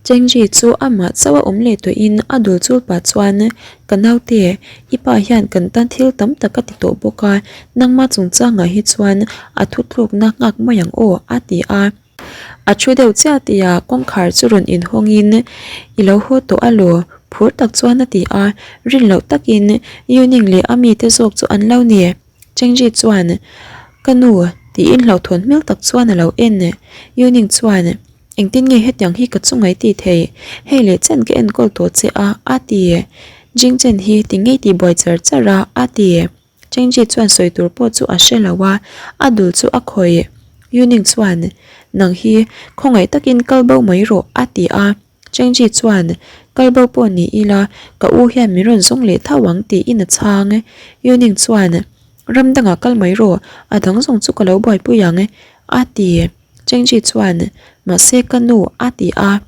Chengji chu amah chauh a awm leh tawhin a dul chul pah chuan, Ka naute, i pa hian kan tan thil tam tak a ti tawh bawk a, nangma chungchangah hi chuan a thutlukna nghak mai ang aw, a ti a. A thu deuh chiah tihah kawngkhar chu rawn inhawngin, I lo haw tawh alaw? Phur tak chuan a ti a, rin loh takin Yuning leh a mite zawk chu an lo ni. Chengji chuan, Ka nu, tiin hlauhthawn hmel tak chuan a lo en. Yuning chuan, Engtin nge hetiang hi ka chungaih tih theih? Hei leh chen ka enkawl tawh che a, a ti. Jingchen hi ti ngei tih buai char char a, a ti. Chengji chuan sawi tur pawh chu a hre lo a, a dul chu a khawih. Yuning chuan, Nang hi khawngaih takin kal bo mai rawh, a ti a. Chengji chuan, Kal bo pawh ni ila, ka u hian min rawn zawng leh tho ang tiin a chhang. Yuning chuan, Ram dangah kal mai rawh, a dang zawng chu ka lo buaipui ang, a ti. Chengji chuan, Mahse ka nu, a ti a.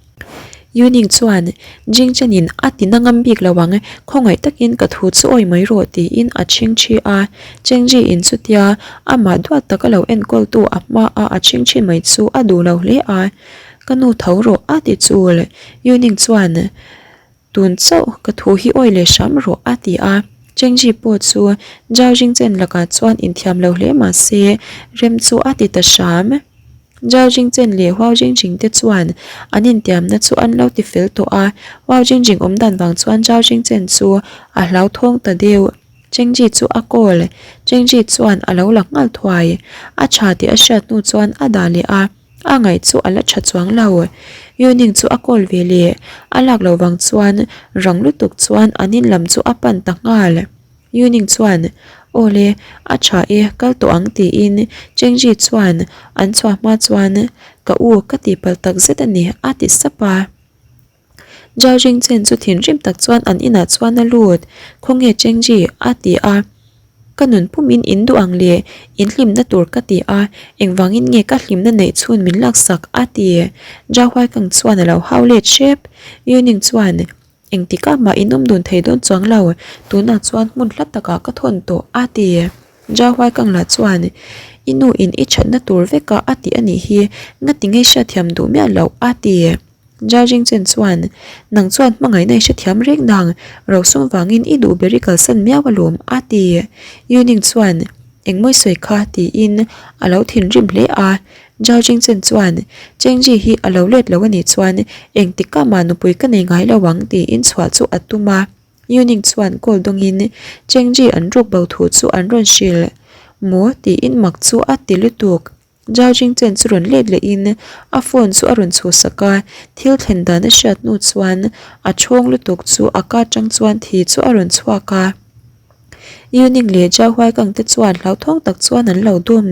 Yuning chuan, Jingchenin a ti na ngam bik lo ang, khawngaih takin ka thu chu awi mai rawh tiin a chhingchhi a. Chengji in chutia amah duat taka lo enkawltu a hma a a chhingchhi mai chu a duh lo hle a. Ka nu tho rawh a ti chul. Yuning chuan, Tun chauh ka thu hi awi leh hram rawh a ti a. Chengji pawh chu Zhao Jingchen lakah chuan inthiam lo hle mah se rem chu a ti ta hram. Zhao Jingchen leh Huao Jingjing te chuan an intiamna chu an lo ti fel tawh a, Huao Jingjing awm dan vang chuan Zhao Jingchen chu a hlauthawng ta deuh. Chengji chu a call. Chengji chuan a lo la nghal thuai. A tha tih a hriat hnu chuan a dah leh a. A ngaih chu a la tha chuang lo. Yuning chu a call ve leh. A lak loh vang chuan rang lutuk chuan an in lam chu a pan ta nghal. Yuning chuan, Aw le, a tha e, kal tawh ang tiin Chengji chuan an chhuah hma chuan, Ka u, ka tihpalh tak zet a ni, a ti sap a. Zhao Jingchen chu thinrim tak chuan an inah chuan a lut, Khawnge Chengji? a ti a. Ka nun pumin in duh ang le, in hlimna tur ka ti a, engvangin nge ka hlimna neih chhun min laksak? a ti. Zhao Huaikang chuan a lo hau let hrep. Yuning chuan, Engtikah mah in awm dun thei dawn chuang lo, tunah chuan hmun hla takah ka thawn tawh, a ti. Zhao Huaikang lah chuan, I nu in i thatna tur vekah a ti a nih hi, ngati ngei hriatthiam duh miah loh, a ti. Zhao Jingchen chuan, Nang chuan hmangaihna i hrethiam reng nang, rosum vangin i duh ber i kalsan miau alawm, a ti. Yuning chuan, Engmawi sawi kha, tiin a lo thinrim hle a. Zhao Jingchen chuan, Chengji hi a lo let lo a nih chuan engtikah mah nupui ka nei ngai lo ang, tiin chhuah chu a tum a. Yuning chuan call dawngin Chengji an ruk bo thu chu an rawn hrilh. Maw? tiin mak chu a ti lutuk. Zhao Jingchen chu rawn let lehin a phone chu a rawn chhuhsak a, thil thlen dan a hriat hnu chuan a chhawng lutuk chu a ka atang chuan thi chu a rawn chhuak a. Yuning leh Zhao Huaikang te chuan hlauthawng tak chuan an lo dum.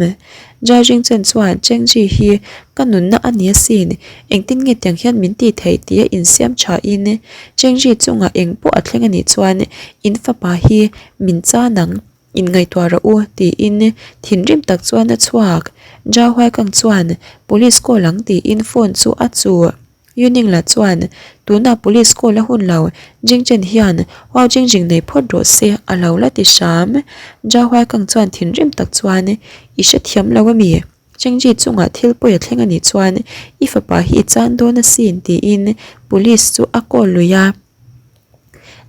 Zhao Jingchen chuan Cheng Ji hi ka nunna a ni asin, engtin nge tiang hian min tih theih tih a insiam thain Cheng Ji chungah eng pawh a thleng a nih chuan in fapa hi min chan ang. Inngaihtuah rawh u, tiin thinrim tak chuan a chhuak. Zhao Huaikang chuan, Police call ang tiin phone chu a chuh. Yuning lah chuan, Tunah police call a hun lo, Jingchen hian Huao Jingjing nei phawt rawh se a lo la ti hram. Zhao Huaikang chuan thinrim tak chuan, I hrethiam lo a mi? Chengji chungah thil pawi a thleng a nih chuan i fapa hi i chan dawn asin tiin police chu a call lui a.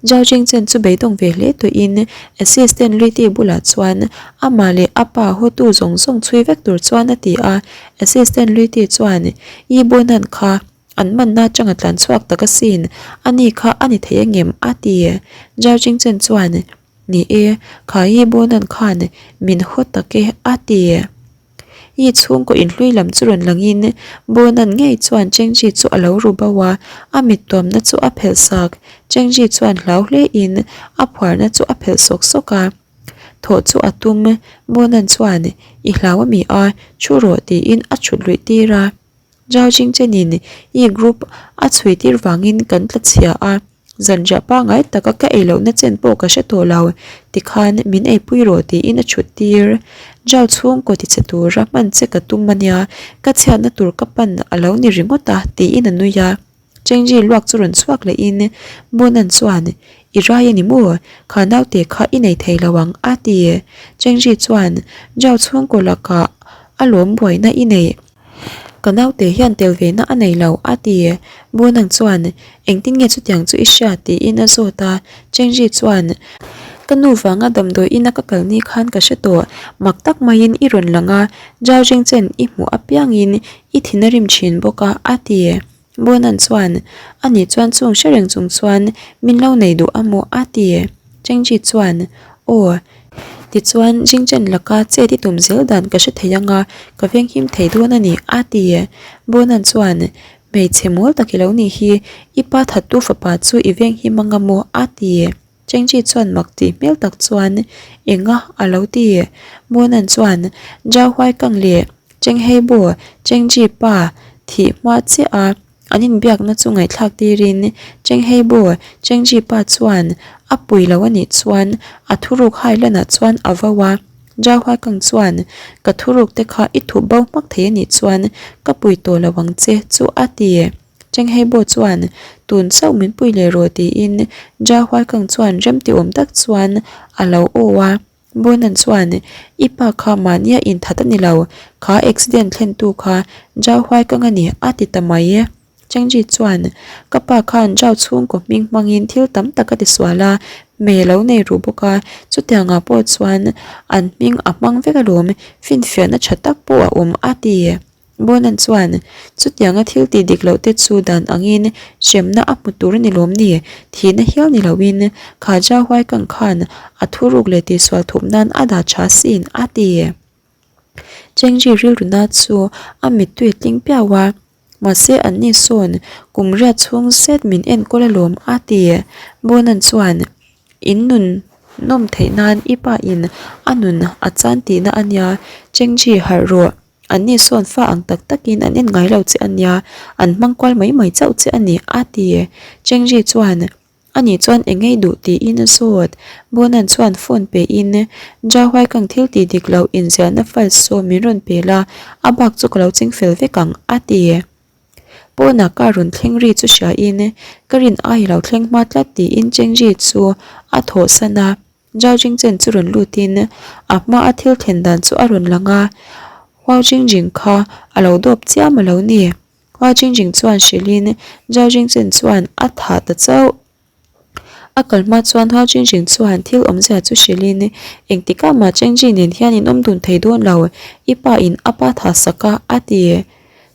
Zhao Jingchen chu beidawng ve hle tawhin assistant Riti bulah chuan amah leh a pa hotu zawng zawng chhui vek tur chuan a ti a. Assistant Riti chuan, I Bonan kha an manna atanga tlan chhuak tak asin, ani kha a ni thei angem? a ti. Zhao Jingchen chuan, Ni e, kha I Bonan khan min haw tak e, a ti. I chhungkaw inhlui lam chu rawn langin Bonan ngei chuan Chengji chu a lo ru bo a, a mit tuamna chu a phelh sak. Chengji chuan hlau hlein a phuarna chu a phelh sawk sawk a. Thawh chu a tum, Bonan chuan i hlau a mi a, thu rawh tiin a chhut luih tir a. Zhao Jingchenin i group a chhui tir vangin kan tla chhia a, zanriah pangngai taka ka ei lohna chen pawh ka hre tawh lo, tikhan min eipui rawh tiin a chhut tir. Zhao chhungkaw tichhe tura hman che ka tum ania, ka chhiatna tur ka pan a lo ni ringawt a tiin a nui a. Chengji luak chu rawn chhuak lehin Bonan chuan, I rai a ni maw? Kha naute kha i nei thei lo ang, a ti. Chengji chuan, Zhao chhungkaw lakah a lawm buaina i nei. Ka naute hian tel ve na a nei lo, a ti. Bonang chuan, Engtin nge chutiang chu i hria? tiin a zawt a. Chengji chuan, Ka nu vanga damdawi ina ka kal ni khan ka hre tawh. Mak tak maiin i rawn lang a, Zhao Jingchen i hmuh apiangin i thin a rim thin bawk a, a ti. Bonan chuan, Ani chuan chung hre reng chung chuan min lo nei duh a maw? a ti. Chengji chuan, Aw. Tichuan, Jingchen laka chet i tum zel dan ka hre thei ang a, ka venghim thei dawn a ni, a ti. Bonan chuan, Hmeichhe mawl tak i lo nih hi, i pa thattu fapa chu i venghim ang a maw? a ti. Chengji chuan mak tih hmel tak chuan, Enga? a lo ti. Bonan chuan, Zhao Huaikang leh Chengheibo, Chengji pa thih hma chiah a, an inbiakna chu ngaihthlak tirin Chengheibo, Chengji pa chuan a pui lo a nih chuan a thuruk hai lanah chuan a vo a. Zhao Huaikang chuan, Ka thuruk te kha i thup bo hmak thei a nih chuan ka pui tawh lo ang che chu a ti. Chengheibo chuan, Tun chauh min pui leh rawh tiin Zhao Huaikang chuan remti awm tak chuan a lo aw a. Bonan chuan, I pa kha mahnia inthat a ni lo, kha accident thlentu kha Zhao Huaikang a ni, a ti ta mai. Chengji chuan, Ka pa khan Zhao chhungkaw hming hmangin thil tam tak a tisual a, hmei a lo nei ruh bawk a, chutiangah pawh chuan an hming a hmang vek alawm, finfiahna tha tak pawh a awm, a ti. Bonan chuan, Chutianga thil tih dik loh te chu dan angin hremna a hmu tur a ni lawm ni? Thihna hial ni loin kha Zhao Huaikang khan a thuruk leh tihsual thup nan a dah tha sin, a ti. Chengji rilruna chu a mittui tling piau a, mahse anni sawn kum riat chhung zet min enkawl alawm, a ti. Bonan chuan, In nun nawm theih nan i pa in a nun a chan tihna a nia, Chengji harh rawh. Anni sawn fa ang tak takin an en ngai lo che a nia, an hmang kual mai mai chauh che a ni, a ti. Chengji chuan, Ani chuan eng ngei duh tiin a zawt. Bonan chuan phone pein, Zhao Huaikang thil tih dik loh inziahna file saw min rawn pe la, a bak chu ka lo ching fel vek ang, a ti. Pawnah car rawn thleng ri chu hriain, Ka rin ai lo thleng hma tlat tiin Chengji chu a thawhsan a. Zhao Jingchen chu rawn lutin a hma a thil thlen dan chu a rawn lang a, Huao Jingjing kha a lo dawp chiam a lo ni. Huao Jingjing chuan hrilhin Zhao Jingchen chuan a thah ta chauh. A kal hma chuan Huao Jingjing chuan thil awmzia chu hrilhin, Engtikah mah Chengji nen hian in awm dun thei dawn lo, i pa in a pa thah sak a, a ti.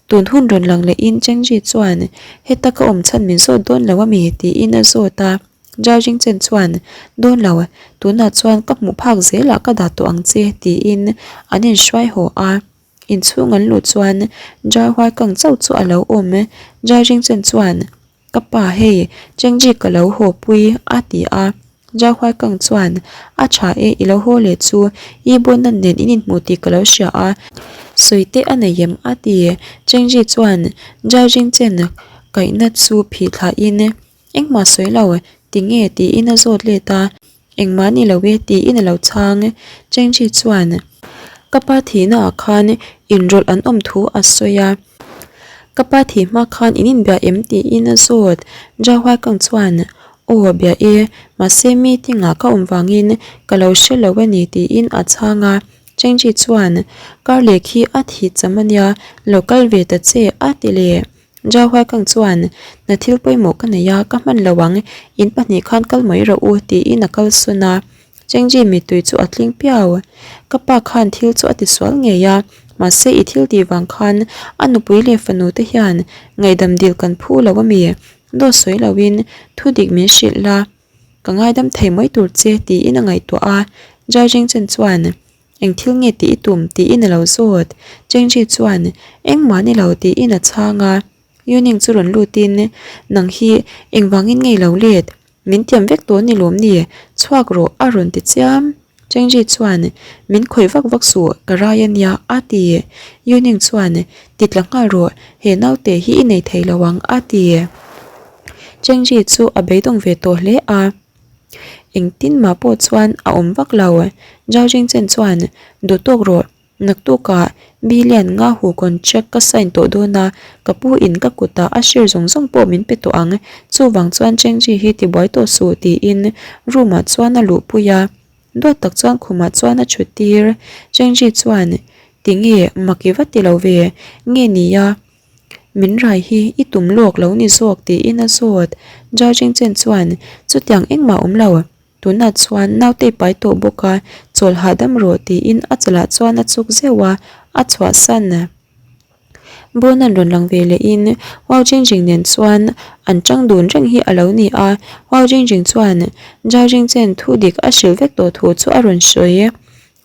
Tun hun rawn lang lehin Chengji chuan, Heta ka awm chhan min zawt dawn lo a mi? tiin a zawt a. Zhao Jingchen chuan, Dawn lo, tunah chuan ka hmuh phak zelah ka dah tawh ang che, tiin an inhruai haw a. Inchhung an luh chuan Zhao Huaikang chauh chu a lo awm. Zhao Jingchen chuan, Ka pa hei, Chengji ka lo haw pui, a ti a. Zhao Huaikang chuan, A tha e, i lo haw leh chu, i Bonan nen in inhmuh tih ka lo hria a. Sawi te a nei em? a ti. Chengji chuan Zhao Jingchen kaihna chu phih thlahin, Engmah sawi lo, tinge tiin a zawt let a, engmah ni lo e tiin a lo chhang. Chengchi chuan ka pa thihna ah khan inrawlh an awm thu a sawi a, ka pa thih hma khan in inbia em tiin a zawt. Zhao Huaikang chuan aw bia e, mahse meeting ah ka awm vangin ka lo hre lo a ni tiin a chhang a. Chengchi chuan kar leh khi a thih cham a nia, lo kal ve ta che a ti leh. Zhao Huaikang chuan, Hna thil pawimawh ka nei a, ka hman lo ang, in pahnih khan kal mai rawh u, tiin a kal sun a. Chengji mittui chu a tling piau. Ka pa khan thil chu a ti sual ngei a, mahse i thil tih vang khan a nupui leh fanu te hian ngaihdam dil kan phu lo a mi? Dawt sawi loin thu dik min hrilh la, ka ngaidam thei mai tur che, tiin a ngaihtuah a. Zhao Jingchen chuan, Eng thil nge tih i tum? tiin a lo zawt. Chengji chuan, Engmah ni lo tiin a chhang a. Yuning chu rawn lutin, Nang hi engvangin nge i lo let? Min tiam vek tawh ni lawm ni? Chhuak rawh a rawn ti chiam. Chengji chuan, Min khawih vak vak suh, ka rai a nia a ti. Yuning chuan, Ti tla nghal rawh, he naute hi i nei thei lo ang a ti. Chengji chu a beidawng ve tawh hle a. Engtin mah pawh chuan a awm vak lo. Zhao Jingchen chuan, Duh tawk rawh, naktukah billion nga hu contract ka sign tawh dawn a, ka pu in ka kutah a share zawng zawng pawh min pe tawh ang, chuvang chuan Chengji hi tibuai tawh suh tiin room ah chuan a luhpui a. Duat tak chuan khumah chuan a thut tir. Chengji chuan. Tinge mak i va ti lo ve, nge nia min rai hi i tum lawk lo ni zawk tiin a zawt. Zhao Jingchen chuan chutiang engmah awm lo, tunah chuan naute i pai tawh bawk a, chawl hahdam rawh tiin a chalah chuan a chuk zeuh a, a chhuahsan. Bonan rawn lang ve lehin Huao Jingjing nen chuan an tang dun reng hi a lo ni a, Huao Jingjing chuan Zhao Jingchen thu dik a hrilh vek tawh thu chu a rawn sawi.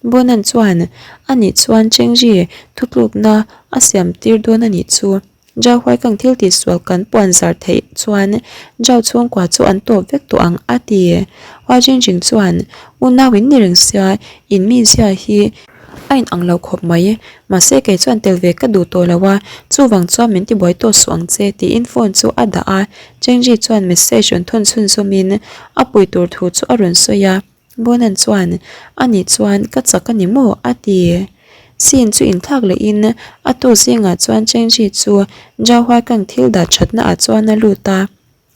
Bonan chuan a nih chuan Chengji thutlukna a siam tir dawn a nih chu. Zhao Huaikang thil tihsual kan puan zar theih chuan Zhao chhungkua chu an tawp vek tawh ang a ti. Huao Jingjing chuan unau in ni reng sia in mizia hi A in ang lo khawp mai, mahse kei chuan tel ve ka duh tawh lo a, chuvang chuan min tibuai tawh suh ang che tiin phone chu a dah a, Chengji chuan message rawn thawn chhunzawmin a pui tur thu chu a rawn sawi a, Bonan chuan a nih chuan ka chak a ni maw a ti. Scene chu inthlak lehin a tu zingah chuan Chengji chu Zhao Huaikang thil dah thatna ah chuan a lut a.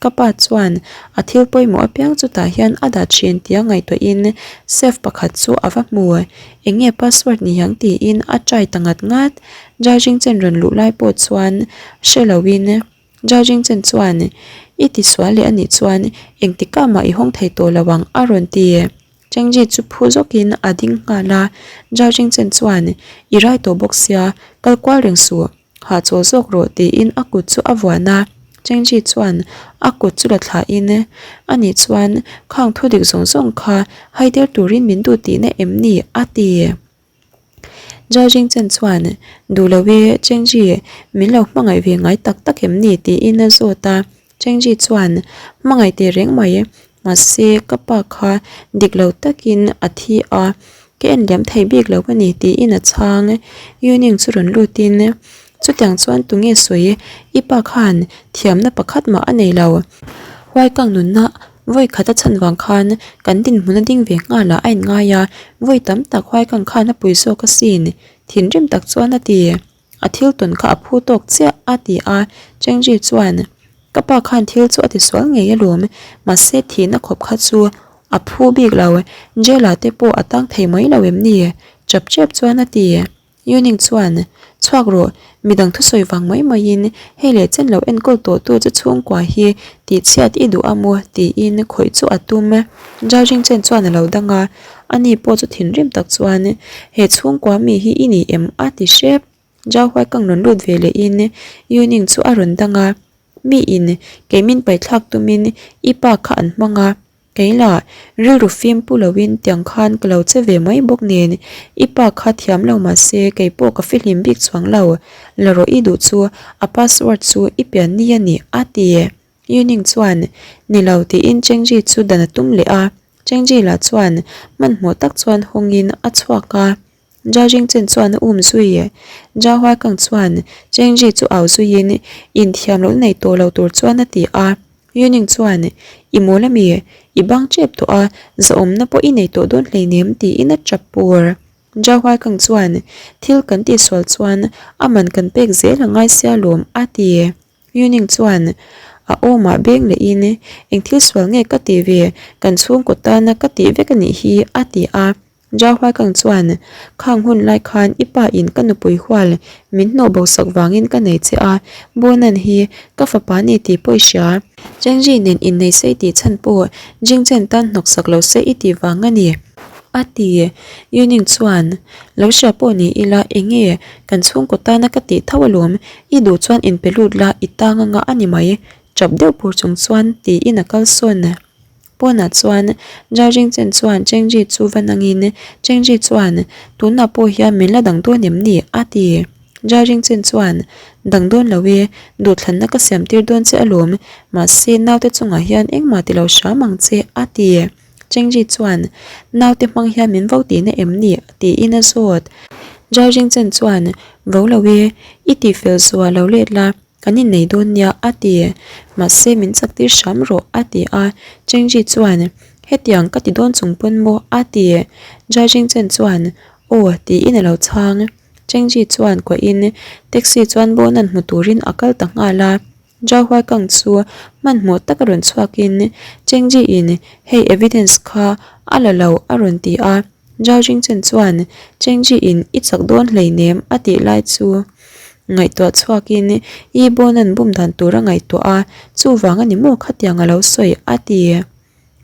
Ka pa chuan a thil pawimawh apiang chutah hian a dah thin tia ngaihtuahin safe pakhat chu a va hmu. Eng nge password ni ang tiin a try ta ngat ngat. Zhao Jingchen rawn luh lai pawh chuan hre loin Zhao Jingchen chuan I tisual leh anih chuan engtikah mah i hawng thei tawh lo ang a rawn ti. Chengji chu phu zawkin a ding nghal a, Zhao Jingchen chuan I rai tawh bawk sia kal kual reng suh. Hahchawl zawk rawh tiin a kut chu a vuan a, Chengji chuan a kut chu la thlahin ani chuan khang thu dik zawng zawng kha haider turin min duh tihna em ni? a ti. Zhao Jingchen chuan duh lo e Chengji min lo hmangaih ve ngai tak tak em ni? tiin a zawt a, Chengji chuan hmangaih teh reng mai mahse ka pa kha dik lo takin a thi a, ka en liam thei bik lo a ni tiin a chhang. Yuning chu rawn lutin chutiang chuan tunge sawi i pa khan thiamna pakhat mah a nei lo. Huaikang nunna vawi khat a chhan vang khan kan dinhmun a ding ve nghal ah a inngai a, vawi tam tak Huaikang khan a pui zawk asin thinrim tak chuan a ti. A thil tawn kha a phu tawk chiah a ti a, Chengji chuan ka pa khan thil chu a tisual ngei alawm, mahse thihna khawp kha chu a phu bik lo, jail ah te pawh a tang thei mai lo em ni? Chap chep chuan a ti. Yuning chuan chhuak rawh, midang thusawi vang mai maiin hei leh chen lo enkawl tawh tu chu chhungkua hi tihchhiat i duh a maw tiin khawih chu a tum. Zhao Jingchen chuan a lo dang a, Ani pawh chu thinrim tak chuan he chhungkua mi hi i ni em a ti hrep. Zhao Huaikang rawn lut ve lehin Yuning chu a rawn dang a, Mi in kei min paithlak tumin i pa kha an hmang a, kei lah rilru fim pu loin tiang khan ka lo che ve mai bawk nen i pa kha thiam lo mahse kei pawh ka fihlim bik chuang lo, la rawh i duh chu a password chu i pian ni a ni a ti. Yuning chuan, Ni lo tiin Chengji chu dan a tum leh a. Chengji lah chuan hmanhmawh tak chuan hawngin a chhuak a. Zhao Jingchen chuan a um zui. Zhao Huaikang chuan Chengji chu au zuiin inthiam lohna nei tawh lo tur chuan a ti a. Yuning chuan, I mawl ami? I bang tep tawh a, zahawmna pawh i nei tawh dawn hleinem tiin a tap pur. Zhao Huaikang chuan, Thil kan tihsual chuan a man kan pek zel a ngai sia lawm a ti. Yuning chuan a awmah beng lehin, Eng thil sual nge ka tih ve, kan chhungkaw tana ka tih vek a nih hi, a ti a. Zhao Huaikang chuan, Khang hun lai khan i pa in ka nupui hual min hnawh bo sak vangin ka nei che a, Bonan hi ka fapa ni tih pawh i hria. Chengji nen innei se i tih chhan pawh Jingchen tan hnawk sak lo se i tih vang a ni. A ti. Yuning chuan, Lo hria pawh ni ila, eng nge kan chhungkaw tana ka tih tho alawm, i duh chuan inpe lut la, i tang anga a ni mai, tap deuh pur chung chuan tiin a kal sawn. Pawnah chuan Zhao Jingchen chuan Chengji chu va nangin Chengji chuan, Tunah pawh hian min la dang dawn em ni? a ti. Zhao Jingchen chuan, Dang dawn lo e, duhthlanna ka siam tir dawn che alawm, mahse naute chungah hian engmah ti lo hram ang che, a ti. Chengji chuan, Naute hmang hian min vo tihna em ni? tiin a zawt. Zhao Jingchen chuan, Vo lo e, i tihfel zuah lo let la, kan innei dawn nia, a ti. Mahse min chak tir hram rawh, a ti a. Chengji chuan, Hetiang ka ti dawn chung pawn maw? a ti. Zhao Jingchen chuan, Aw, tiin a lo chhang. Chengji chuan kuahin taxi chuan Bonan hmu turin a kal ta nghal a. Zhao Huaikang chu hmanhmawh taka rawn chhuakin Chengji in hei evidence kha a la lo a rawn ti a. Zhao Jingchen chuan Chengji in i chak dawn hleinem a tih lai chu ngaihtuah chhuakin Yi Bonan bum dan tur a ngaihtuah a, chuvang a ni maw khatiang a lo sawi a ti.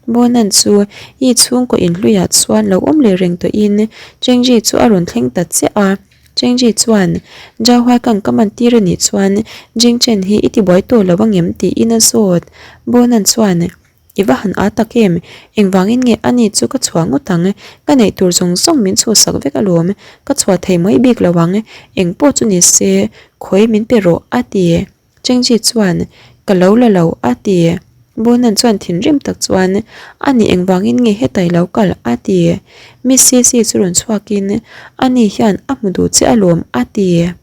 Bonan chu Yi chhungkaw inhluiah chuan lo awm leh reng tawhin Chengji chu a rawn thleng ta chiah a. Chengji chuan Zhao Huaikang ka man tir a nih chuan Jingchen hi i tibuai tawh lo angem tiin a zawt. Bonan chuan I va han â tak em? Engvangin nge ani chu ka chhuah ngawt ang? Ka neih tur zawng zawng min chhuhsak vek alawm, ka chhuah thei mai bik lo ang, eng pawh chu ni se, khawi min pe rawh, a ti. Chengji chuan, Ka lo la lo, a ti. Bonan chuan thinrim tak chuan, Ani engvangin nge hetai lo kal? a ti. Miss Sisi chu rawn chhuakin, Ani hian a hmu duh che alawm, a ti.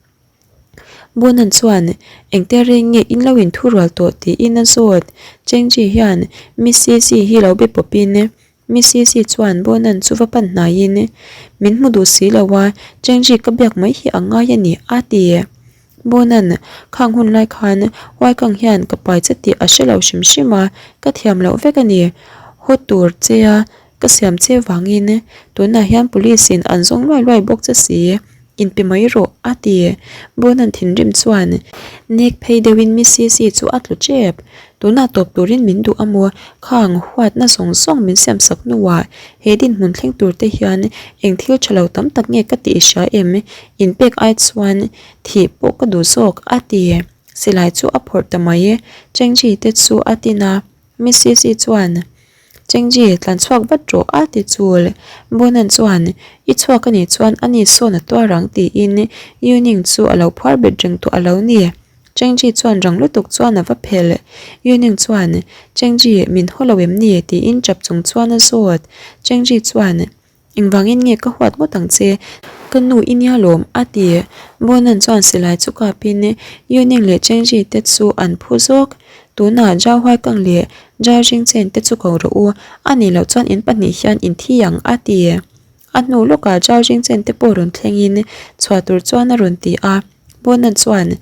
Bonan chuan, Engtia reng nge in lo inthu rual tawh tiin a zawt. Chengji hian Miss Sisi hi lo be pawpin Miss Sisi chuan Bonan chu va pan hnaiin, Min hmu duh si lo a, Chengji ka biak mai hi a ngai a ni, a ti. Bonan, Khang hun lai khan Huaikang hian ka pai che tih a hre lo hrim hrim a, ka thiam loh vek a ni. Haw tur che a Ka siam che vangin tunah hian police in an zawng luai luai bawk che si, inpe mai rawh a ti. Bonan thinrim chuan nek phei deuhin Miss Sisi chu a tlu tep. Tunah tawp turin min duh a maw? Khang huatna zawng zawng min siam sak hnuah he dinhmun thleng tur te hian eng thil tha lo tam tak nge ka tih i hria em? Inpek ai chuan thih pawh ka duh zawk a ti. Silai chu a phawrh ta mai. Chengji te chu a tin a. Miss Sisi chuan, Chengji, tlan chhuak vat rawh a ti chul. Bonan chuan, I chhuak a nih chuan a ni sawn a tuar ang tiin Yuning chu a lo phuar bet reng tawh a lo ni. Chengji chuan rang lutuk chuan a va phel. Yuning chuan, Chengji, min haw lo em ni? tiin chap chung chuan a zawt. Chengji chuan, Engvangin nge ka huat ngawt ang che? Ka nu i nia lawm, a ti. Bonan chuan silai chu kapin Yuning leh Chengji te chu an phu zawk. Tunah Zhao Huaikang leh Zhao Jingchen te chu ko rawh u, a nih loh chuan in pahnih hian in thi ang, a ti. A hnu lawkah Zhao Jingchen te pawh rawn thlengin chhuah tur chuan a rawn ti a. Bonan chuan,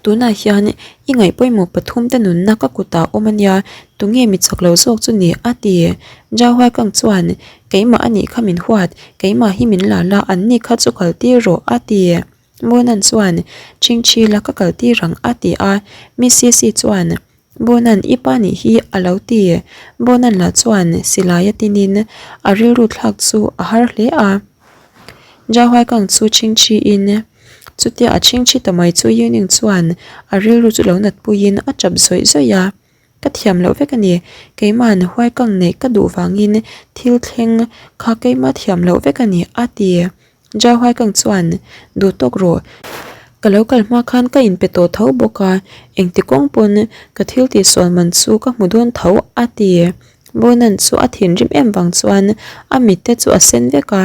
Tunah hian i ngaih pawimawh pathumte nunna ka kutah awm a nia, tunge mi chak lo zawk chu ni? a ti. Zhao Huaikang chuan, Keimah a nih kha min huat, keimah hi min la la, an ni kha chu kal tir rawh, a ti. Bonan chuan, Chingchi la ka kal tir ang, a ti a. Miss Sisi chuan, Bonan i pa nih hi a lo ti. Bonan lah chuan silai a tinin a rilru thlak chu a har hle a. Zhao Huaikang chu chingchiin chutia a chingchi ta mai chu Yuning chuan a rilru chu lo nat puiin a tap zawih zawih a. Ka thiam loh vek a ni, keima'n Huaikang neih ka duh vangin thil thleng kha keima thiam loh vek a ni a ti. Zhao Huaikang chuan, Duh tawk rawh. Ka lo kal hma khan ka inpe tawh tho bawk a, engti kawng pawn ka thil tihsual man chu ka hmu dawn tho, a ti. Bonan chu a thinrim em vang chuan a mit te chu a sen vek a,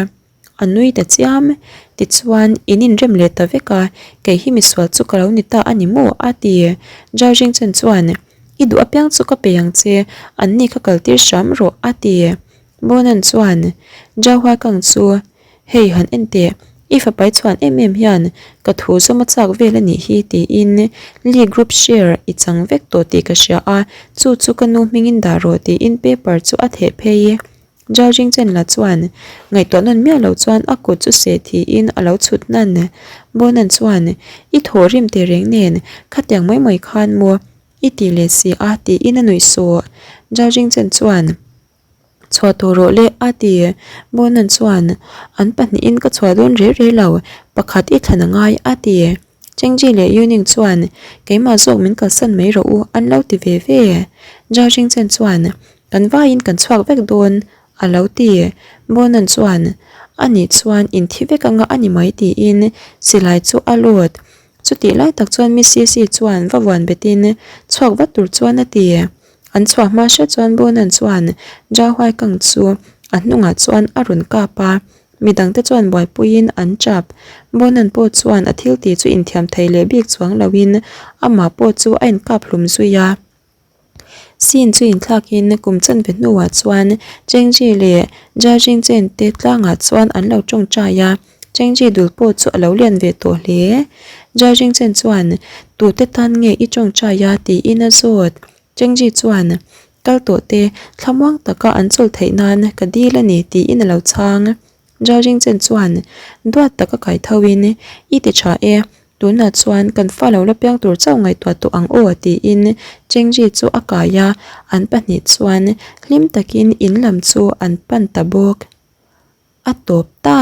a nui ta chiam. Tichuan, in inrem leh ta vek a, kei hi misual chu ka lo ni ta a ni maw? a ti. Zhao Jingchen chuan, I duh apiang chu ka pe ang che, anni kha kaltir hram rawh, a ti. Bonan chuan, Zhao Huaikang chu Hei han en teh, i fapai chhuan em em hian ka thu zawm a chak vel a nih hi tiin Lee group share i chang vek tawh tih ka hria a, chu chu ka nu hmingin dah rawh tiin paper chu a theh phei. Zhao Jingchen la chuan ngaihtuah nawn miah lo chuan a kut chu seh thiin a lo chhut hnan. Bonan chuan i thaw rim teh reng nen khatiang mai mai khan maw i ti leh si a tiin a nuih sawh. Zhao Jingchen chuan. Chhuah tawh rawh le, a ti. Bonan chuan, An pahnihin ka chhuah dawn reh reh lo, pakhat i thlan a ngai, a ti. Chengji leh Yuning chuan, Keimah zawk min kalsan mai rawh u, an lo ti ve ve. Zhao Jingchen chuan, Kan vaiin kan chhuak vek dawn, a lo ti. Bonan chuan, A nih chuan in thi vek anga a ni mai, tiin silai chu a lut. Chutih lai tak chuan Miss Sisi chuan va vuan betin chhuak vat tur chuan a ti. An chhuah hma hret chuan Bonan chuan Zhao Huaikang chu a hnungah chuan a rawn kap a, midangte chuan buaipuiin an tap. Bonan pawh chuan a thil tih chu inthiam thei leh bik chuang loin amah pawh chu a inkap hlum zui a. Scene chu inthlakin kum chanve hnuah chuan Chengji leh Zhao Jingchen te tlangah chuan an lo tawngtai a. Chengji dul pawh chu a lo lian ve tawh hle. Zhao Jingchen chuan, Tute tan nge i tawngtai a? tiin a zawt. Chengji chuan, Kal tawh te, thlamuang taka an chawl theih nan ka dil a ni, tiin a lo chhang. Zhao Jingchen chuan duat taka kai tho in, I ti tha e, tunah chuan kan fa lo la piang tur chauh ngaihtuah tawh ang aw tiin Chengji chu a kai a, an pahnih chuan hlim takin in lam chu an pan ta bawk. A tawp ta.